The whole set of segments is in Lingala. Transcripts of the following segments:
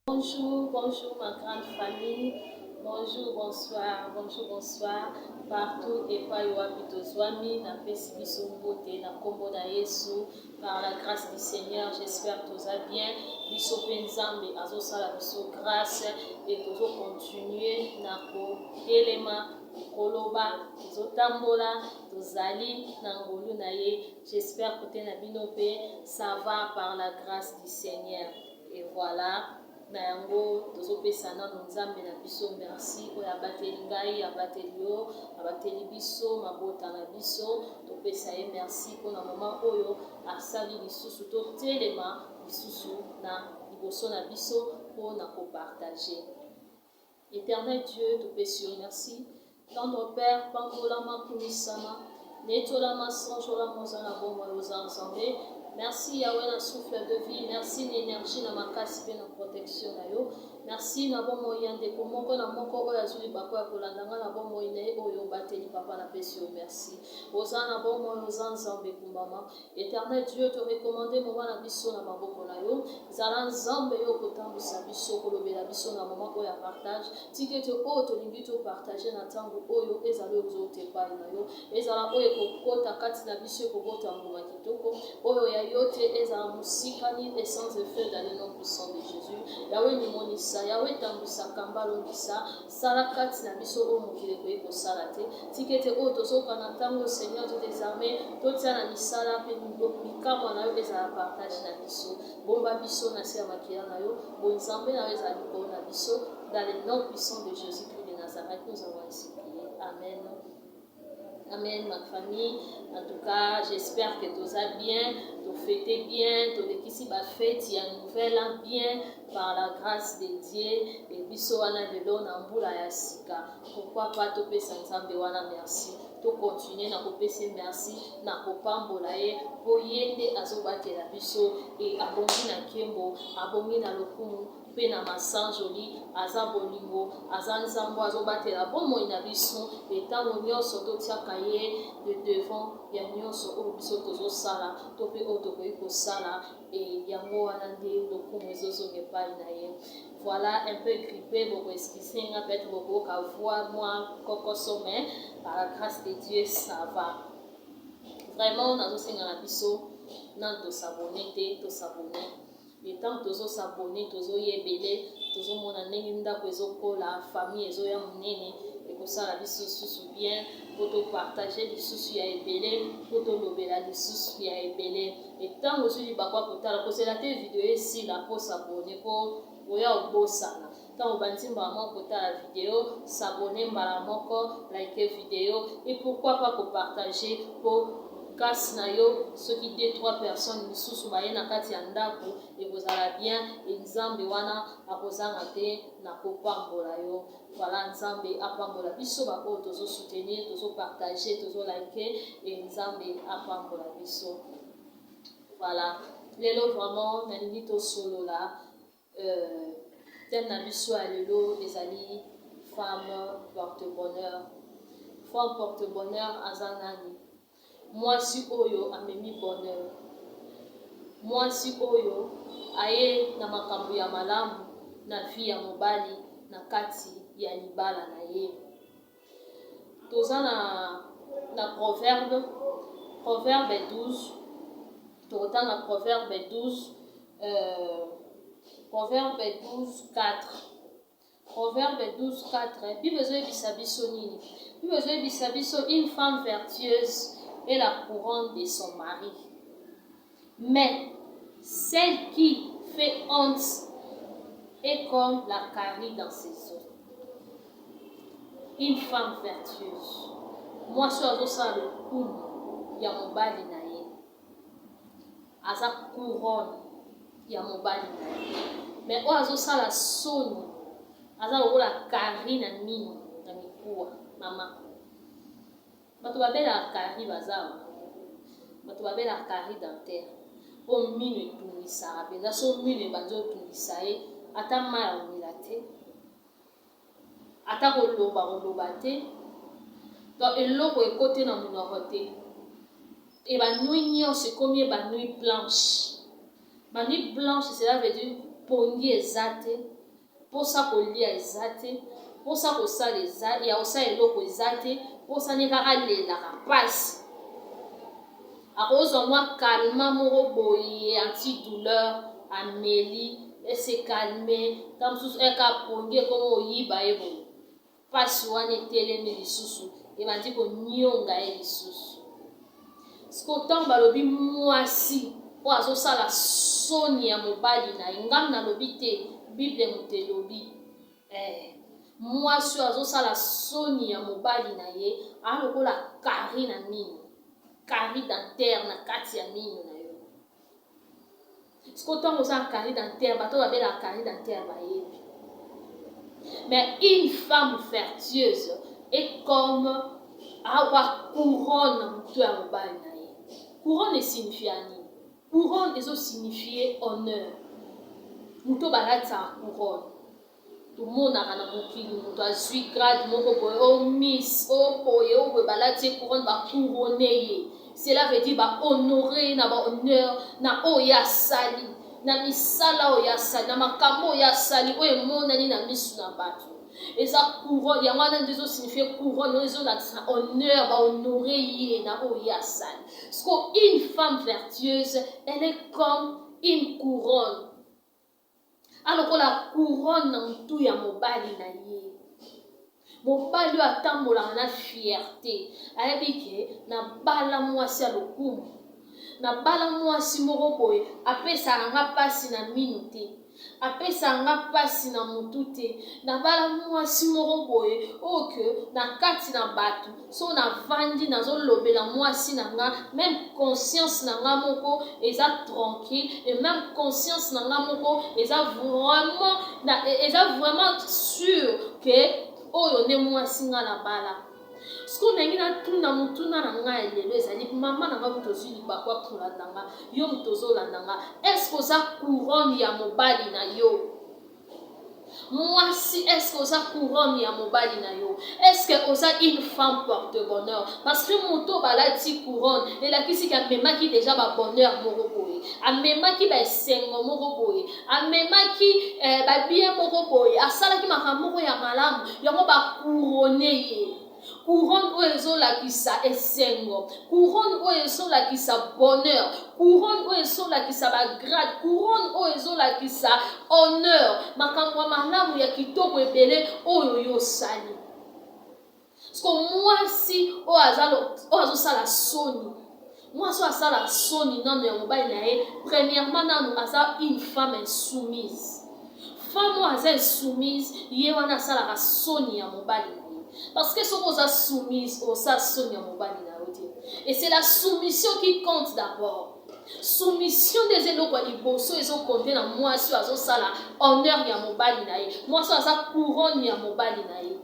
Bonjour, bonjour ma grande famille. Bonjour, bonsoir, bonjour, bonsoir. Partout epai wapi tozwami, napesi biso mbote na kombo na Yesu. Par la grâce du Seigneur, j'espère toza bien. Biso pe Nzambe azosala biso grâce et tozo continuer na kotelema, koloba, tozotambola, tozali na ngolu na ye. J'espère kote na bino pe ça va par la grâce du Seigneur. Et voilà, na yango tozopesa nano Nzambe na biso merci oyo abateli ngai, abateli yo, abateli biso, mabota na biso. Topesa ye merci mpona moment oyo asali lisusu totelema lisusu na liboso na biso mpo na kopartage. Eternel Dieu, topesi yo merci. Tendre Père, pambolama, kumisama, netolama, sanjolama, oza na bomoi, oza Nzambe. Merci Yahweh na souffle de vie, merci na énergie na makasi pe na protection na yo. Merci na bomoi ya ndeko moko na moko oyo azwi libaku ya kolanda nga na bomoi na ye oyo obateli papa na pesi yo merci. Oza na bomoi, oza Nzambe kumbama. Eternel Dieu, to recommander moment na biso na maboko na yo. Zala Nzambe yo okotambwisa biso, kolobela biso na moment oyo ya partage. Tika ete oyo tolingi to partager na ntango oyo ezala oyo ezouta epai na yo, ezala oyo ekokota kati na biso ekobota mbuma kitoko, oyo ya yo te ezala mosika ni et sans effet dans le nom puissant de Jésus. Yahweh mimonisa, Yahweh tambwisa, kamba longisa, Sala kati na biso oyo mokili ekoki kosala te. Tika ete oyo tozoyoka na ntango oyo, Seigneur Dieu des armees, totia na misala mpe bikamwa na yo ezala partage na biso. Bomba biso na se ya makila na yo, bonzambe na yo ezala likolo na biso. Dans le nom puissant de Jésus-Christ de Nazareth, nous avons ainsi prié. Amen. Amen ma famille. En tout cas, j'espère que toza bien, to fêter bien, to lekisi ba fête ya nouvel an bien par la grâce de Dieu et biso wana lelo na mbula ya sika. Pourquoi pas topesa Nzambe wana merci. To continuer na kopesa merci na kopambola ye po ye nde azobatela biso et abongi na nkembo, abongi na lokumu mpe na masanjoli, aza bolingo, aza Nzambe oyo azobatela bomoi na biso, e ntango nyonso totiaka ye de devant ya nyonso oyo biso tozosala to mpe oyo tokoki kosala, e yango wana nde lokumu ezozonga epai na ye. Voilà, un peu grippé, boko excuse nga, peut-être bokoyoka voix mwa kokoso, mais par la grâce de Dieu, ça va. Vraiment, nazosenga na biso nanu tosabone te, tosabone. Mais tango tozo s'abonner tozo ya ebele tozo mona ndenge ndaku ezo kola famille ezo ya munene ekosala biso susu bien po to partager lisusu ya ebele po tolobela lisusu ya ebele et tango ozwi libaku ya kotala kozela te video esila po s'abonner po oya obosana Tango obandi mbala moko kotala video, s'abonner mbala moko, liker video et pourquoi pas ko partager po grace na yo soki 2 3 personnes misusu baye na kati ya ndaku ekozala bien et Nzambe wana akozanga te na kopambola yo. Voilà, Nzambe apambola biso ba oyo tozo soutenir, tozo partager, tozo liker et Nzambe apambola biso. Voilà, lelo vraiment nalingi tosolola. Euh, thème na biso ya lelo ezali femme porte bonheur. Femme porte bonheur aza nani? Mwasi oyo amemi bonheur, mwasi oyo aye na makambo ya malamu na vie ya mobali na kati ya libala na ye. Toza na, na proverbe, proverbe 12, tokotanga proverbe 12 euh, proverbe 12 4 proverbe 12 4 bible ezoyebisa biso nini? Bible ezoyebisa biso une femme vertueuse est la couronne de son mari, mais celle qui fait honte est comme la carie dans ses os. Une femme vertueuse, mwasi oyo azosala lokumu ya mobali na ye, aza couronne ya mobali na ye, mais oyo azosala soni aza lokola carie na mino na mikuwa. Mama, bato babelaka carie baza awa, bato babelaka carie dentaire oyo mino etungisaka mpenza. So mino ebandi otungisa ye, ata mai ya komela te, ata koloba koloba te, donc eloko ekote na monoko te, e banui nyonso ekomi ye banui blanche. Banui blanche, cela veut dire pongi eza te. Mposa kolia eza te, mposa kosala eza ya kosala eloko eza te, mposa ne kaka alelaka mpasi. Akozwa mwa calmant moko boye anti douleur ameli ese calme, ntango mosusu eka apongi ekoma oyiba ye boye. Mpasi wana etelemi lisusu, ebandi konionga ye lisusu. Sikoyo ntango balobi mwasi oyo azosala soni ya mobali na ye, ngai nalobi te, Bible moto elobi. Eh, mwasi oyo azosala soni ya mobali na ye, aa lokola carie na mino, carie dentaire na kati ya mino na yo. Sikoyo ntango oza na carie dentaire, bato oyo babelaka carie dentaire bayebi. Mais une femme vertueuse est comme awa couronne na moto ya mobali na ye. Couronne esignifia nini? Couronne ezosignifie honneur. Moto balatisaka couronne. Tomonaka na mokili moto azwi grade moko boye, o oh miss, o oh boye, o oh boye, balati ye couronne, ba couronne ye. Cela veut dire ba honore ye na ba honneur na oyo ye asali, na misala oyo ye asali, na makambo oyo ye asali, oyo emonani na misu na bato. Eza couronne, yango wana nde ezosignifie couronne, oyo ezolakisa honneur, ba honore ye na oyo ye asali. Siko une femme vertueuse, elle est comme une couronne. A lokola couronne na mutu ya mobali na ye. Mobali oyo atambolaka na fierte, ayebi ke nabala mwasi ya lokumu, nabala mwasi moko boye apesaka nga pasi na minu te, apesaka nga pasi na mutu te, nabala mwasi moko boye oyo ke na kati na batu soki navandi nazolobela mwasi na nga, meme conscience na nga moko eza tranquille et meme conscience na nga moko eza vraiment na, eza vraiment sur que oyo nde mwasi nga nabala. Sikoyo nalingi natuna motuna na ngai ya lelo ezali mama na ngai moto ozwi libaku ya kolanda nga, yo moto ozolanda nga, est-ce que oza couronne ya mobali na yo? Mwasi, est-ce que oza couronne ya mobali na yo? Est-ce que oza une femme porte-bonheur? Parce que moto balati couronne elakisi ke amemaki deja ba bonheur moko boye, amemaki ba esengo moko boye, amemaki eh, ba bien moko boye, asalaki makambo moko ya malamu, yango ba couronne ye. Couronne oyo ezolakisa esengo, couronne oyo ezolakisa bonheur, couronne oyo ezolakisa ba grade, couronne oyo ezolakisa honneur, makambo ya malamu ya kitoko ebele oyo yo osali. Siko mwasi oyo oyo azosala soni, mwasi oyo asala soni nano ya mobali na ye, premièrement nano aza une femme insoumise. Femme oyo aza insoumise, ye wana asalaka soni ya mobali na ye. Parce que soki oza soumise, osala soni ya mobali na yo te. Et c'est la soumission qui compte d'abord. Soumission nde eza eloko ya liboso ezokonte na mwasi oyo azosala honneur ya mobali na ye. Mwasi oyo aza couronne ya mobali na ye.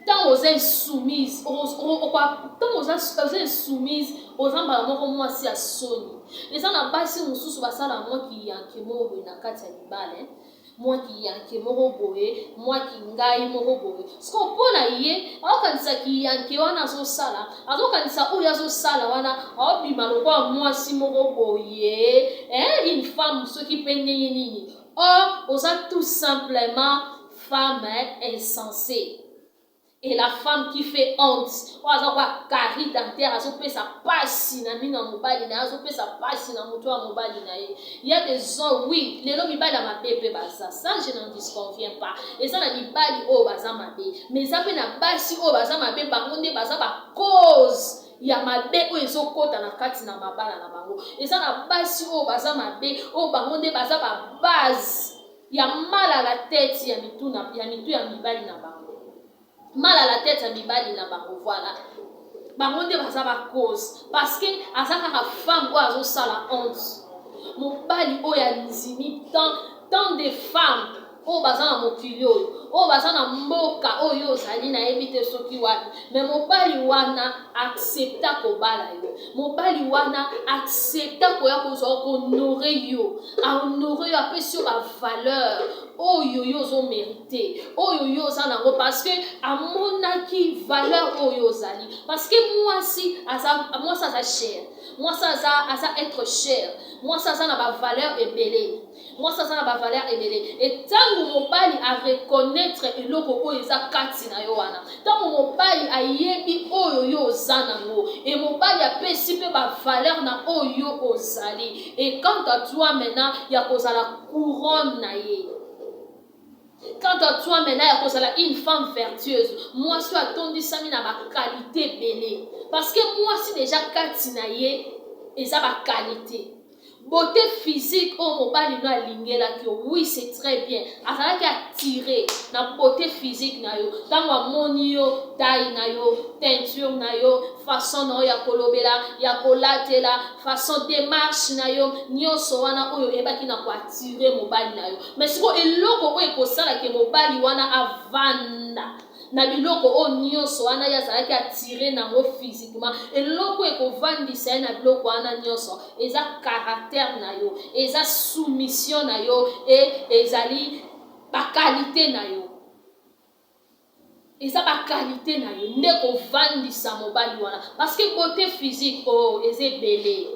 Ntango oza insoumise, ntango oza insoumise, oza mbala moko mwasi ya soni. Eza na basi mosusu basala mwa kiyanke moko boye na kati ya libala, eh. Mwa kiyanke moko boye, mwa kingai moko boye. Sikoyo mpo na ye, aokanisa kiyanke wana azosala, azokanisa oyo azosala wana, aobima lokola mwasi moko boye, eh, une femme soki mpe ndenge nini. Or, oza tout simplement femme insensée. Et la femme qui fait honte, oyo aza kwa carie dentaire, azopesa pasi na mino ya mobali na ye, azopesa pasi na moto ya mobali na ye. Il y a des hommes, oui, lelo mibali ya mabe pe baza, ça je n'en disconviens pas. Eza na mibali oyo baza mabe, mais eza pe na basi oyo baza mabe, bango nde baza ba cause ya mabe oyo ezokota na kati na mabala na bango. Eza na basi oyo baza mabe, oyo bango nde baza ba base ya mal à la tête ya mitu na ya mitu ya mibali na bango, mal à la tête ya mibali na bango. Voilà, bango nde baza ba cause, parce que aza kaka femme oyo azosala honte mobali oyo andimi tant tant de femmes oyo baza na mokili oyo, oyo baza na mboka oyo ozali, nayebi te soki wapi, mais mobali wana accepta kobala yo, mobali wana accepta koya kozwa kohonore yo, ahonore yo, apesi yo ba valeur oyo yo ozomerite, oyo yo oza nango, parce que amonaki valeur oyo ozali. Parce que mwasi aza, mwasi aza cher, mwasi aza, aza être cher. Mwasi aza na ba valeur ebele. Mwasi aza na ba valeur ebele. Et tango mobali a reconnaitre eloko oyo eza kati na yo wana, tango mobali ayebi oyo yo oza nango, et mobali apesi pe ba valeur na oyo yo ozali, et quant à toi maintenant ya kozala couronne na ye. Quant à toi maintenant ya kozala une femme vertueuse, mwasi oyo atondisami na ba qualité ebele, parce que mwasi deja kati na ye eza ba qualité. Beauté physique oyo mobali no alingelaki yo, oui c'est très bien, azalaki attire na beauté physique na yo ntango amoni yo, taille na yo, teinture na yo, façon na yo ya kolobela, ya kolatela, façon démarche na yo, nyonso wana oyo oyebaki na koattire mobali na yo. Mais sikoyo eloko oyo ekosala ke mobali wana avanda na biloko oyo nyonso wana ye azalaki attire nango physiquement, eloko ekovandisa ye na biloko wana nyonso eza caractère na yo, eza soumission na yo, e ezali ba qualité na yo, eza ba qualité na yo nde kovandisa mobali wana. Parce que beauté physique oh eza ebele,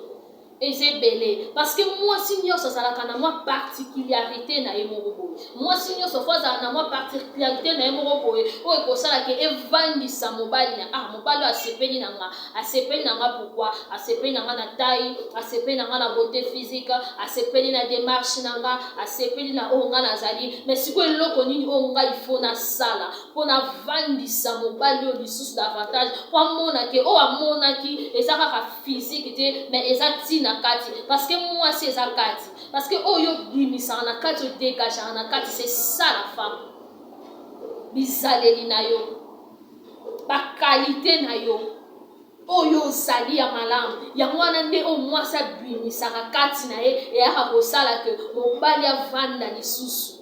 eza ebele, parce que mwasi nyonso azalaka na mwa particularité na ye moko boye. Mwasi nyonso fo azala na mwa particularité na ye moko boye oyo ekosalaka evandisa mobali na ah mobali oyo asepeli na nga, asepeli na nga pourquoi? Asepeli na nga na taille, asepeli na nga na beauté physique, asepeli na démarche na nga, asepeli na oyo nga nazali. Mais sikoyo eloko nini oyo nga il faut nasala mpo navandisa mobali oyo lisusu davantage, mpo amona ke oyo amonaki eza kaka physique te, mais eza ntina kati, parce que mwasi eza kati, parce que oyo obimisaka na kati, odegageaka na kati, c'est ça la femme. Bizaleli na yo, bakalite na yo, oyo ozali ya malamu, yango wana nde oyo mwasi abimisaka kati na ye eyaka kosala ke mobali avanda lisusu.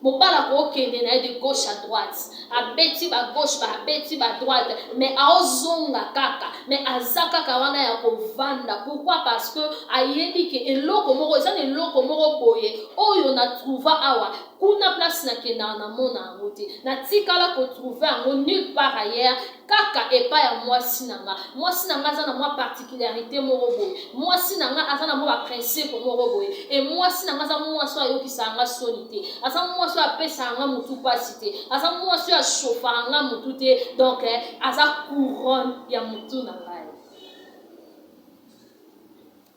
Mobali akokende na ye de gauche à droite, abeti ba gauche, abeti ba droite, mais aozonga kaka, mais aza kaka wana ya kovanda. Pourquoi? Parce que ayebi ke eloko moko eza na eloko moko boye oyo na trouva awa, kuna place nakendaka namona yango te, natikala kotrouve yango nulle part ailleurs, kaka epai ya mwasi na nga. Mwasi na nga aza na mwa particularité moko boye, mwasi na nga aza na mwa baprincipe moko boye, e mwasi na nga aza mwasi oyo ayokisaka nga soni te, aza mwasi oyo apesaka nga motu mpasi te, aza mwasi oyo ashofaka nga motu te, donc aza couronne ya motu na ngai.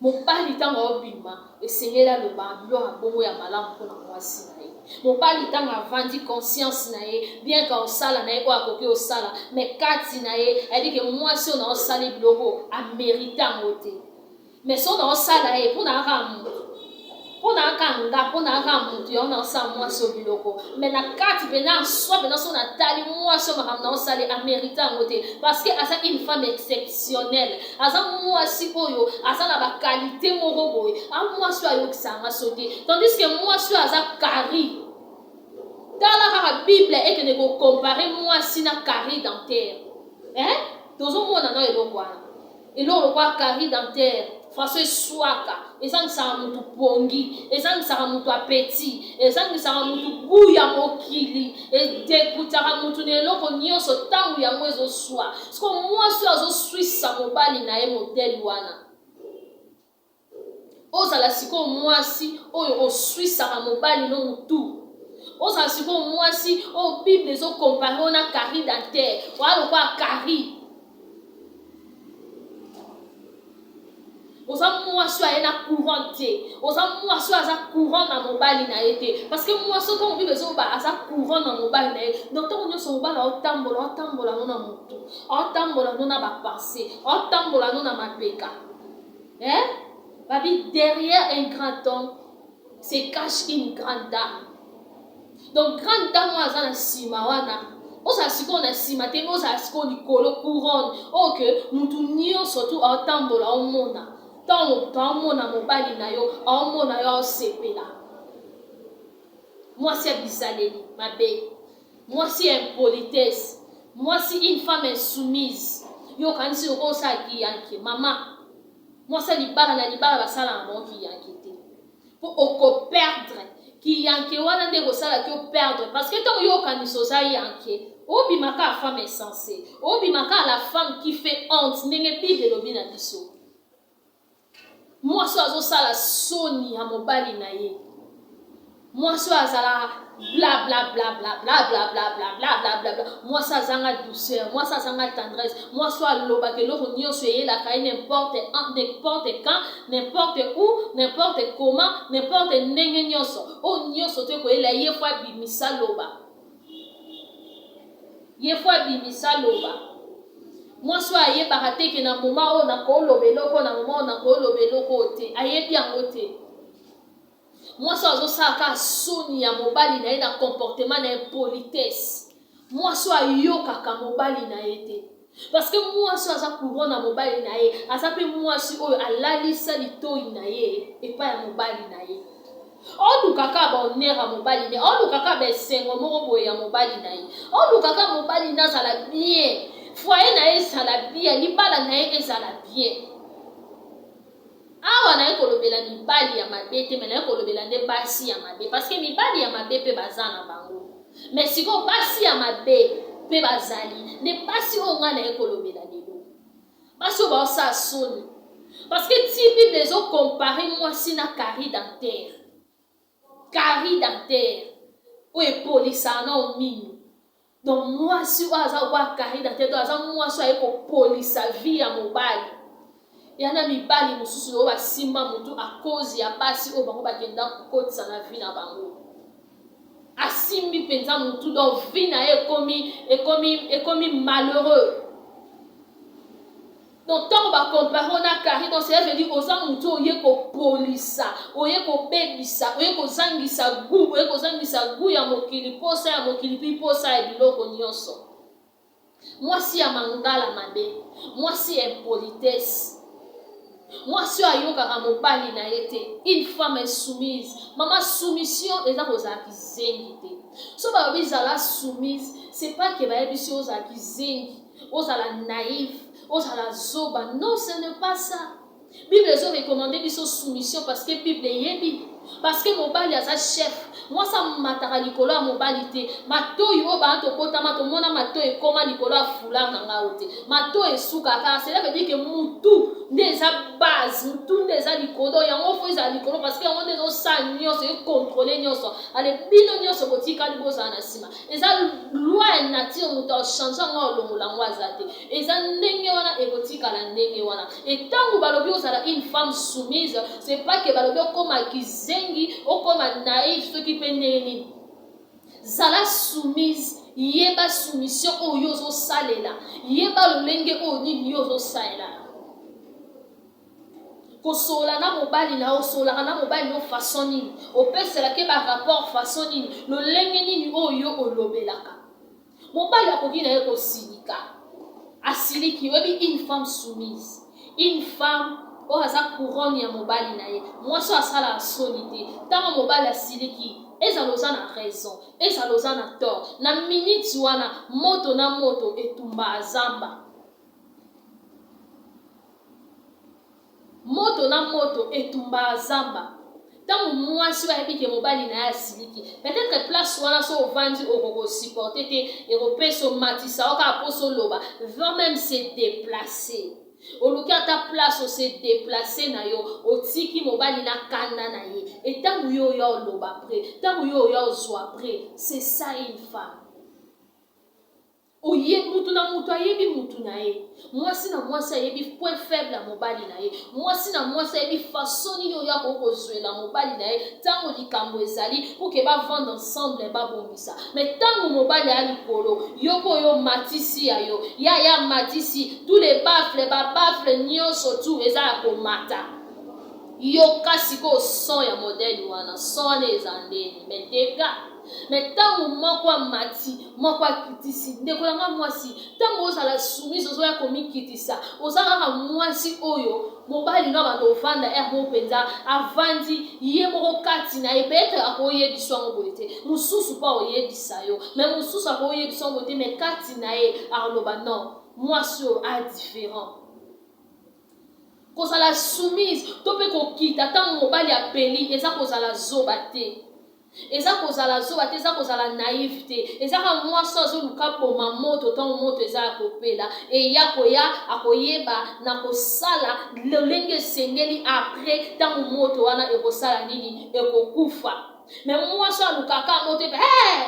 Mobali ntango aobima esengeli aloba biloko ya bongo ya malamu mpona mwasi na ye. Mobali ntango avandi conscience na ye, bien ka osala na ye oyo akoki osala, mais kati na ye ayebi ke mwasi oyo naosali biloko amerite yango te, mais so naosala ye mpona kaka motu, mpona kaka nga, mpona kaka motu yango naosala mwasi oyo biloko, mais na kati mpena swa mpena so natali mwasi oyo makambo naosali amerite yango te, parce que aza une femme exceptionnelle, aza mwasi oyo aza na bakalite moko boye, a mwasi oyo ayokisaka nga so te, tandis que mwasi oyo aza carie. Tala kaka Bible ekende kocompare mwasi na carie dentaire, eh? Tozomona na eloko wana, eloko lokola carie dentaire, façon eswaka, ezangisaka mutu pongi, ezangisaka mutu apeti, ezangisaka mutu goût ya mokili, edekutaka mutu na eloko nyonso ntango yango ezoswa. Siko mwasi oyo azoswisa mobali na ye modele wana, ozala sikoyo mwasi oyo oswisaka mobali no mutu, ozala sikoyo mwasi oyo Bible ezokompare oyo na carie dentaire, oya lokola carie. Oza mwasi oyo aye na courant te, oza mwasi oyo aza courant na mobali na ye te, parce que mwasi oyo ntango Bible ezoloba aza courant na mobali na ye, donc ntango nyonso mobali aotambola, aotambola no na motu, aotambola no na bapense, aotambola no na mapeka, eh? Babi derrière un grand homme se cache une grande dame. Donc grande dame oyo aza na nsima wana, ozala sikoyo na nsima te, ozala sikoyo likolo couronne oyo ke mutu nyonso tu aotambola aomona, ntango moto aomona mobali na yo, aomona yo, aosepela. Mwasi ya bizaleli mabe, mwasi ya impolitesse, mwasi une femme insoumise, yo okanisi lokola osala kiyanke. Mama, mwasi ya libala na libala basalaka bango kiyanke te, mpo okoperdre kiyanke wana nde ekosalaki operdre, parce que ntango yo okanisi oza yanke, obimaka la femme insensée, obimaka la femme qui fait honte, ndenge Bible elobi na biso. Mwasi oyo azosala soni ya mobali na ye. Mwasi oyo azalaka bla bla bla bla bla bla bla bla bla bla bla bla. Mwasi azanga douceur, mwasi azanga tendresse, mwasi oyo alobaka eloko nyonso eyelaka ye n'importe n'importe quand, n'importe où, n'importe comment, n'importe ndenge nyonso. Oyo nyonso to ekoyela ye fo abimisa loba. Ye fo abimisa loba. Mwasi oyo ayebaka te ke na moment oyo nakoloba eloko, na moment oyo nakoloba eloko oyo te. Ayebi yango te. Mwasi oyo azosala kaka soni ya mobali na ye na comportement na impolitesse. Mwasi oyo ayokaka mobali na ye te. Parce que mwasi oyo aza courant na mobali na ye, aza pe mwasi oyo alalisa litoyi na ye epai ya mobali na ye. Oluka kaka ba honneur ya mobali na ye, oluka kaka ba esengo moko boye ya mobali na ye. Oluka kaka mobali na azala bien, foyer na ye ezala bien, libala na ye ezala bien. Awa naye kolobela mibali ya mabe te, mais naye kolobela nde basi ya mabe, parce que mibali ya mabe pe baza na bango. Mais sikoyo basi ya mabe pe bazali, nde basi oyo ngai naye kolobela lelo. Basi oyo baosala soni. Parce que ti Bible ezo comparer mwasi na carie dentaire. Carie dentaire oyo epolisaka nao minu. Donc mwasi oyo aza lokola carie dentaire, donc aza mwasi oyo aye kopolisa vie ya mobali. Ya na mibali mosusu oyo basimba mutu à cause ya basi oyo bango bakenda kokotisa na vie na bango. Asimbi mpenza mutu, donc vie na ye ekomi, ekomi, ekomi malheureux. Donc tango ba comparer yo na Carine donc cela veut dire oza mutu oye kopolisa, oye kobebisa, oye kozangisa gout, oye kozangisa gout ya mokili, posa ya mokili puis posa ya biloko nionso. Mwasi ya mangala mabe, mwasi ya impolitesse. Mwasi oyo ayokaka mobali na ye te, une femme insoumise. Mama soumission eza kozala kizengi te. So balobi zala soumise, c'est pas que bayebisi yo ozala kizengi. Ozala naïf, ozala zoba. Non, ce n'est pas ça. Bible ezo recommander biso soumission parce que Bible eyebi. Parce que mobali aza chef. Mwasi amataka likolo ya mobali te. Matoyi oyo bana tobotama tomona matoyi ekoma likolo ya foulard na ngai te. Matoyi esukaka kaka. Cela veut dire que mutu nde eza base, mutu nde eza likolo. Yango faut ezala likolo parce que yango nde ezosala nyonso, e contrôler nyonso. Ale bino nyonso botikali bozala na sima. Eza loi ya nature, moto a changer yango alongola yango aza te. Eza ndenge wana ekotikala ndenge wana. Et tango balobi ozala une femme soumise, c'est pas que balobi okoma kizengi, okoma naïf soki pe ndenge nini. Zala soumise, yeba soumission oyo yo ozosalela, yeba lolenge oyo nini yo ozosalela. Kosolola na mobali na yo, osololaka na mobali na yo façon nini? Opeselaka ye ba rapport façon nini? Lolenge nini oyo yo olobelaka? Mobali akoki na ye kosilika. Asiliki, oyebi une femme soumise, une femme oyo aza couronne ya mobali na ye, mwasi oyo asalaka soni te. Tango mobali asiliki, ezala oza na raison, ezala oza na tort, na minute wana moto na moto etumba zamba. Moto na moto etumbaa zamba. Tango muasi oyo ayebi ke mobali na ye asiliki, peut-etre place wana soki ovandi oko ko supporter te, ekopesa omatisa yo kaka posa oloba, va meme se deplacer. Oluki ata place o se deplacer na yo, otiki mobali na kanda na ye. Et tango yo oya oloba après, tango yo oya ozua après, c'est ça une femme. Oye mutu na mutu ayebi mutu na ye. Mwasi na mwasi ayebi point faible ya mobali na ye. Mwasi na mwasi ayebi façon nini oyo akoki kozwela mobali na ye tango likambo ezali pour que ba vanda ensemble babongisa. Mais tango mobali aya likolo, yo pe oye omatisi ya yo, ye aye amatisi, tous les baffles, ba baffles nionso tout eza ya komata. Yoka sikoyo son ya modèle wana, son wana eza ndeni? Mais degats. Mais tango moko amati, moko akitisi. Ndeko na nga mwasi, tango ozala soumise, ozoya komikitisa, oza kaka mwasi oyo mobali no abanda ovanda heure moko penza avandi ye moko kati na ye, peut-etre akoyebisa yango boye te, mosusu pe akoyebisa yo, mais mosusu akoyebisa yango boye te, mais kati na ye akoloba non, mwasi oyo a different. Kozala soumise to pe kokita tango mobali apeli eza kozala zoba te. Eza kozala zoba te, eza kozala naive te. Eza kaka mwasi oyo azoluka aboma moto ntango moto eza ya kopela. Eya koya, akoyeba na kosala lolenge esengeli après ntango moto wana ekosala nini, ekokufa. Me mwasi oyo alukaka moto epe, hey!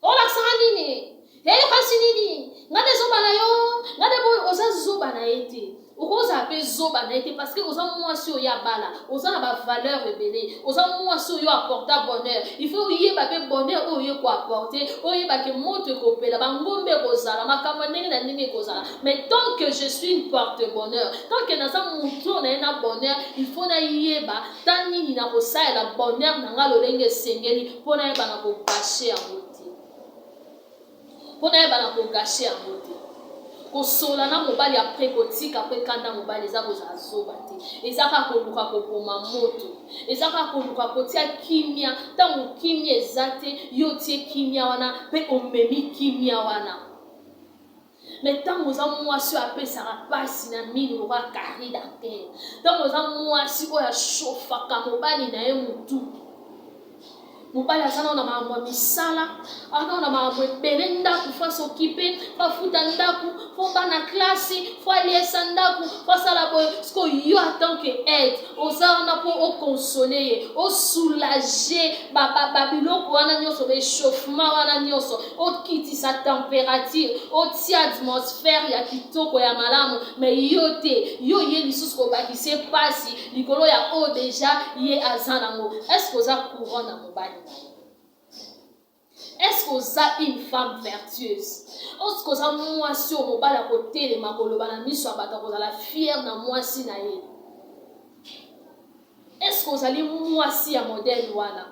Olakisaka nini? Hey, kasi nini? Nga nde zoba na yo, nga nde boye, oza zoba na ye te. Okozala mpe zoba na ye te parce que oza mwasi oyo abala, oza na ba valeur ebele, oza mwasi oyo apporta bonheur. Il faut oyeba mpe bonheur oyo ye ko apporter, oyeba ke moto ekopela, ba ngombe ekozala, makambo ya ndenge na ndenge ekozala. Mais tant que je suis une porte bonheur, tant que naza moto oyo na ye na bonheur, il faut nayeba ta nini nakosalela bonheur na nga lolenge esengeli mpo nayeba na kogashe yango te, mpo nayeba na kogashe yango te. Kosola na mobali apres kotika mpe kanda mobali eza kozala zoba te, eza kaka koluka koboma moto, eza kaka koluka kotia kimia. Ntango kimia eza te, yo otie kimia wana mpe omemi kimia wana. Me ntango oza mwasi oyo apesaka mpasi na mino lokola carré dentaire, ntango oza mwasi oyo ashofaka mobali na ye motu, mobali aza nao na makambo ya misala, aza nao na makambo ebele, ndako fo asokipe, fo afuta ndako, fo bana klasi, fo aliesa ndako, fo asala boye. Sikoyo yo en tant que aide oza wana mpo okonsole ye, osoulage babiloko wana nyonso, baechauffement wana nyonso, okitisa temperature, otia atmosphère ya kitoko ya malamu. Me yo te, yo ye lisusu kobakisa mpasi likolo ya oyo deja ye aza nango. Est-ce oza courant na mobali na yo? Est-ce que oza une femme vertueuse? Est-ce que oza mwasi oyo mobali akotelema koloba na miso ya bato, akozala fier na mwasi na ye? Est-ce que ozali mwasi ya modèle wana?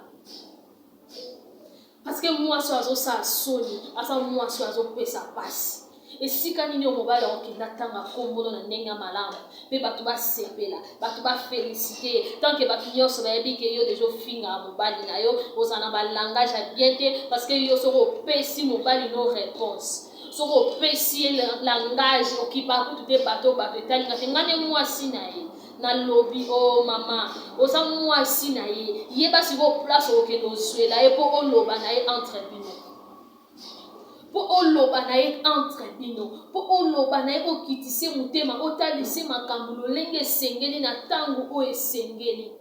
Parce que mwasi oyo azosala soni, aza mwasi oyo azopesa pasi. Esika nini oyo mobali akokenda tanga kombono na ndenge ya malamu mpe bato basepela, bato bafelisite ye, tant que bato nyonso bayebi ke yo deja ofingaka mobali na yo, oza na balangage ya bien te? Parce que yo soki opesi mobali no réponse, soki opesi ye langage, okipaka kutu te bato, bato etalinga te, nga nde mwasi na ye nalobi. O oh, mama, oza mwasi na ye, yeba sikoyo place okokende ozwela ye mpo oloba na ye entre bino, mpo oloba na ye entre bino, mpo oloba na ye, okitise motema, otalise makambo lolenge esengeli na ntango oyo esengeli,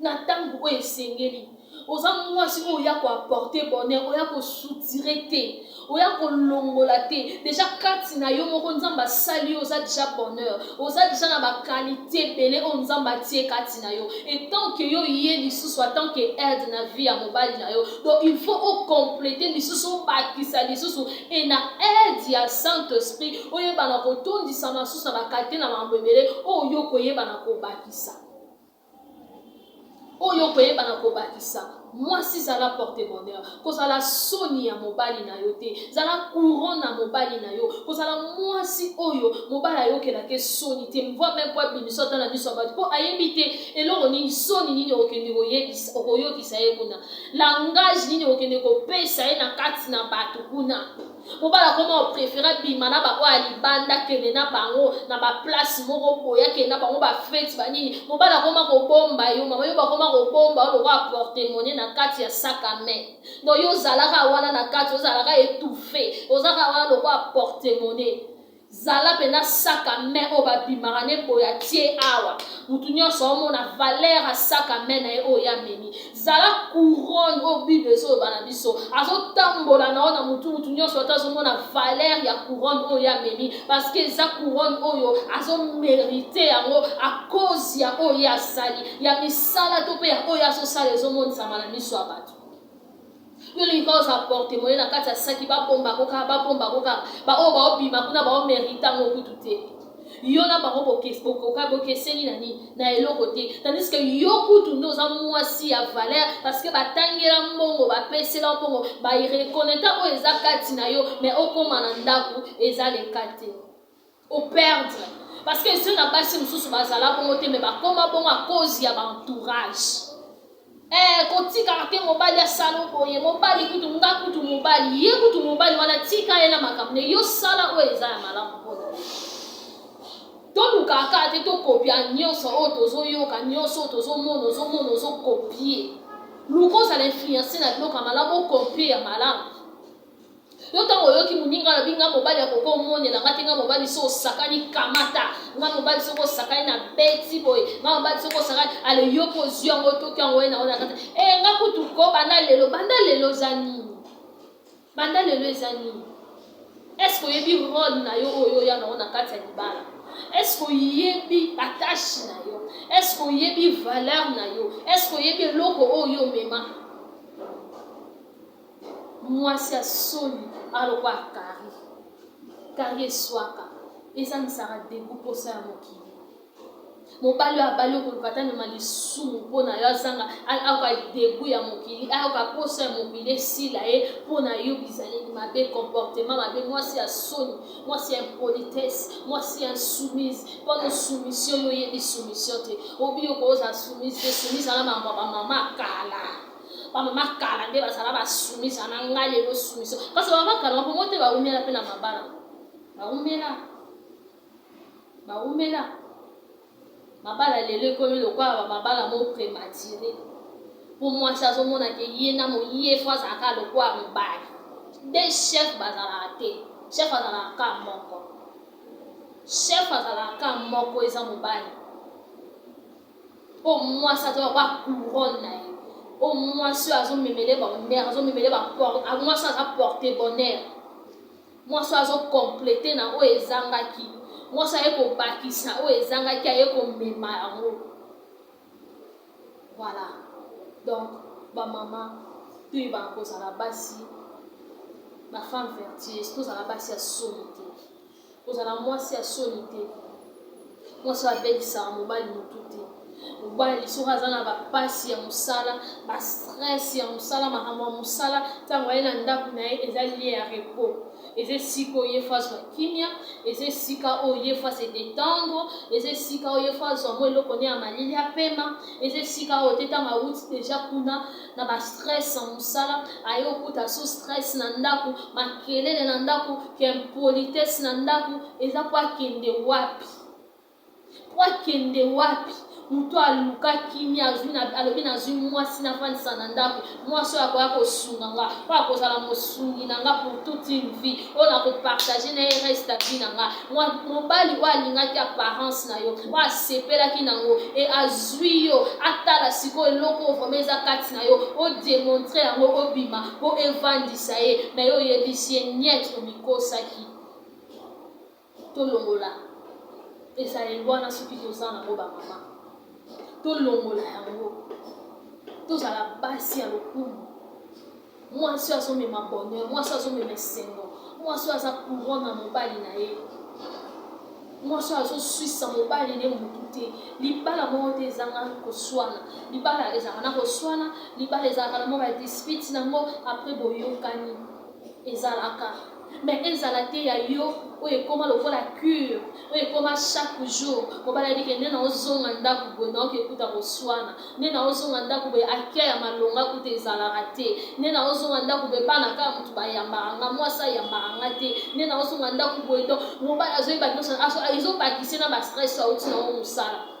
na ntango oyo esengeli. Oza mwasi oyo oya koapporte bonheur, oya kosoutire te, oya kolongola te. Deja kati na yo moko Nzambe asali yo, oza deja bonheur, oza deja na bakalite ebele oyo Nzambe atie kati na yo. Et tant que yo ye lisusu en tant que aide na vie ya mobali na yo, donc il faut ocomplete lisusu, obakisa lisusu, e na aide ya Saint Esprit oyeba na kotondisama lisusu na bakalite na makambo ebele oyo yo koyeba na kobakisa, oyo koyeba na kobakisa. Mwasi, zala porte bonheur, kozala soni ya mobali na yo te, zala courant na mobali na yo, kozala mwasi oyo mobali ayokelaka soni te, voire même po abimisa ata na miso ya bato, mpo ayebi te eloko nini, soni nini okokende koyebisa, okoyokisa ye kuna, langage nini okokende kopesa ye na kati na bato kuna. Mobali akoma oprefere abima na baoyo ya libanda, akende na bango na baplace moko boye, akende na bango bafete banini. Mobali akoma kobomba yo, mama, yo bakoma kobomba yo lokola porte-monnaie na kati ya sac à main. Donc yo ozalaka wana na kati, ozalaka étouffe, ozalaka wana lokola porte-monnaie. Zala mpena sac à main oyo babimaka ne boye, atie awa, mutu nyonso aomona valeur ya sac à main na ye oyo amemi. Zala couronne oyo Bible ezoloba na biso, azotambola na yo na mutu, mutu nyonso ata azomona valeur ya couronne oyo amemi, parce que eza couronne oyo azomerite yango à cause ya oyo ye asali ya misala to mpe ya oyo azosala, ezomonisama na miso ya bato. Yo olingi kaka ozala porte monnaie na kati ya saki, babombako kaka, babombako kaka, baoyo baobima kuna baomerite yango kutu te. Yo na bango bokoka, bokeseni na nini? Na eloko te. Tandis que yo kutu nde oza mwasi ya valeur, parce que batangela mbongo, bapesela mbongo, bareconnaître oyo eza kati na yo. Mais okóma na ndako, eza leka te, operdre, parce que esi na basi mosusu bazala bongo te, mais bakóma bongo à cause ya baentourage. Kotikaka te mobali asala boye, mobali kutu, nga kutu mobali, ye kutu mobali wana, tika ye na makambo ne, yo sala oyo eza ya malamu mpona yo. Tolukaka kaka te tokopia nyonso oyo tozoyoka, nyonso oyo tozomona, ozomona, ozokopie. Luka ozala influence na biloko ya malamu, okompie ya malamu. Yo ntango oyoki moninga alobi nga mobali akoki omonela nga te, nga mobali soki osakani kamata, nga mobali soki osakani na beti boye, nga mobali soki osakani ale, yo mpo ozwi yango otoki yango ye na yo na kati e nga kutu ko banda lelo, banda lelo eza nini? Banda lelo eza nini? Est-ce oyebi role na yo oyo oya nango na kati ya libala? Est-ce oyebi batâche na yo? Est-ce oyebi valeur na yo? Est-ce oyebi eloko oyo omema? Mwasi ya soni alokwa kari kari eswaka, ezangisaka dégoût, mposa ya mokili. Mobali oyo abali okoluka ata mema lisumu mpo na yo, azanga ayoka dégoût ya mokili, ayoka posa ya mokili esila ye mpo na yo. Bizaleli mabe, comportement mabe, mwasi ya soni, mwasi ya impolitesse, mwasi ya insoumise. Mpona soumission, yo oyebi soumission te. Obi yo kozala soumise te. Soumise ana makambo ya bamama kala, bamama kala nde bazala basoumise. Ana ngai lelo soumission, parce bamama kala bapongo te, baumela mpe na mabala, baumela, baumela mabala. Lelo ekomi lokola bamabala mo prématuré, mpo mwasi azomona ke ye na moye fo azalaka lokola mobali. De chef bazalaka te, chef azalaka ka moko, chef azalaka ka moko, eza mobali. Oyo mwasi aza lokola couronne na ye, oyo mwasi oyo azomemele bonheur, azomemele, mwasi aza porte bonheur, mwasi oyo azocompléter na oyo ezangaki, mwasi aye kobakisa oyo ezangaki, aye komema yango. Voilà, donc bamama, toyebaka kozala basi, bafemme vertueuse. Tozala basi ya soni te, kozala mwasi ya soni te, mwasi oyo abelisaka mobali motu te. Mobali soki aza na bapasi ya mosala, bastress ya mosala, makambo ya mosala, ntango aye na ndako na ye, eza lieu ya repos, eza esika oyo ye fo azwa kimia, eza esika oyo ye fo ase détendre, eza esika oyo ye fo azwa mwa eloko ne ya malili apema. Eza esika oyo te ntango awuti déjà kuna na bastress ya mosala, aye okuta so stress na ndako, makelele na ndako, ke impolitesse na ndako. Eza mpo akende wapi? Po akende wapi? Moto aluka kimia, alobi nazwi mwasi, nafandisa na ndako, mwasi oyo akoya kosunga nga, oyo akozala mosungi na nga pour toute une vie, oyo nakopartager na ye reste ya vie na nga. Mobali oyo alingaki apparence na yo, oyo asepelaki nango, e azwi yo, atala sikoyo eloko oyo vraiment eza kati na yo, odémontrer yango, obima mpo evandisa ye. Me yo oyebisi ye niet, omikosaki. Tolongola ezaleli wana. Soki toza nango, bamama, tolongola yango, tozala basi ya lokumu. Mwasi oyo azomema bonheur, mwasi oyo azomema esengo, mwasi oyo aza couronne na mobali na ye, mwasi oyo azoswisa mobali ne motu te. Libala moko te ezanga koswana. Libala ezalaka na koswana, libala ezalaka na mwa badispute nango, après boyokani ezalaka. Mais ezala te ya yo oyo ekóma lokola cure, oyo ekóma chaque jour. Mobali ayebi ke nde naozonga ndako boye, naoki ekuta koswana, nde naozonga ndako boye, akia ya malonga kuta ezalaka te, nde naozonga ndako boye, bana kaka motu bayambaka nga, mwasi ayambaka nga te, nde naozonga ndako boye. Donc mobali azoyeba nyonso, ezobakise na bastress auti nango mosala.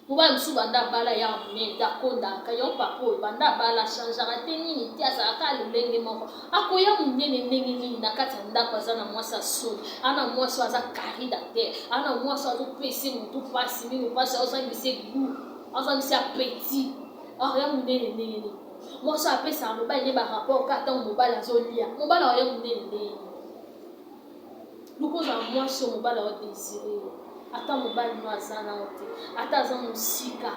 Mobali mosusu banda abala ya monene te, akondaka yo papa oyo banda abala achangeaka te, nini te, azalaka lolenge moko. Akoya monene ndenge nini na kati ya ndako aza na mwasi asoni, ana mwasi oyo aza carie dentaire, ana mwasi oyo azopesa motu mpasi, mino mpasi, azangisa goût, azangisa appétit? Akoya monene ndenge nini? Mwasi oyo apesaka mobali nde barapport kaka ntango mobali azolia, mobali akoya monene ndenge nini? Luka ozala mwasi oyo mobali aodésirer yo. Ata mobali no aza nao te, ata aza mosika,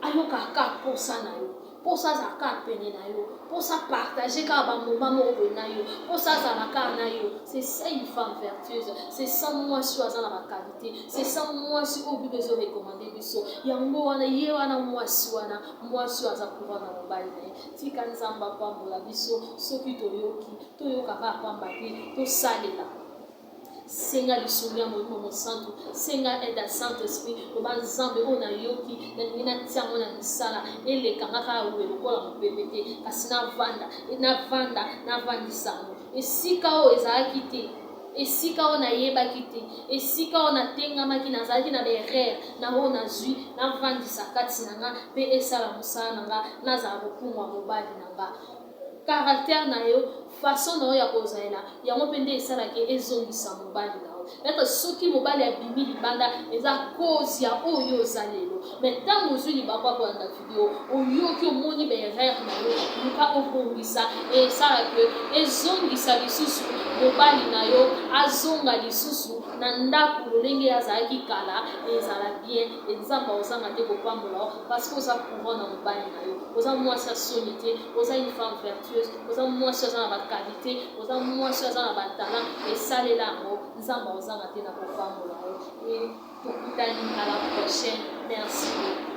ayokaka kaka posa na yo, mposa azala kaka pene na yo, mposa partage kaka bamoments moko boye na yo, mposa azala kaka na yo. C'est ça une femme vertueuse, c'est ça mwasi oyo aza na baqualité, c'est ça mwasi oyo Bible ezorecommander biso. Yango wana ye wana mwasi wana, mwasi oyo aza pouvoir na mobali na ye. Tika Nzambe apambola biso. Soki toyoki, toyoka kaka pamba te, tosalela. Senga lisungi ya Molimo Mosantu, senga aide ya Saint Esprit. Loba: Nzambe, oyo nayoki, nalingi natia yango na misala. Elekanga kaka we lokola mopepe te, kasi navanda, navanda, navandisa yango esika oyo ezalaki te. Esika oyo nayebaki te, esika oyo natengamaki, nazalaki na ba erreur na oyo nazwi, navandisa kati na nga mpe esala mosala na nga, nazala kokumwa mobali na nga. Caractère na yo, façon na yo ya kozalela, yango mpe nde esalaki ezongisa mobali na yo. Être soki mobali abimi libanda, eza cause ya oyo oza lelo. Mais ntango ozwi libaku ya kolanda video, oyoki, omoni ba erreur na yo, luka obongisa, esala ke ezongisa lisusu mobali na yo, azonga lisusu na ndako lolenge azalaki kala. Ezala bien, Nzambe ozanga te kopambola yo, parce que oza courant na mobali na yo. Oza mwasi ya soni te, oza une femme vertueuse, oza mwasi aza na ba qualité, oza mwasi aza na ba talent. Esalela yango, Nzambe ozanga te na kopambola yo. E tokutani à la prochaine, merci beaucoup.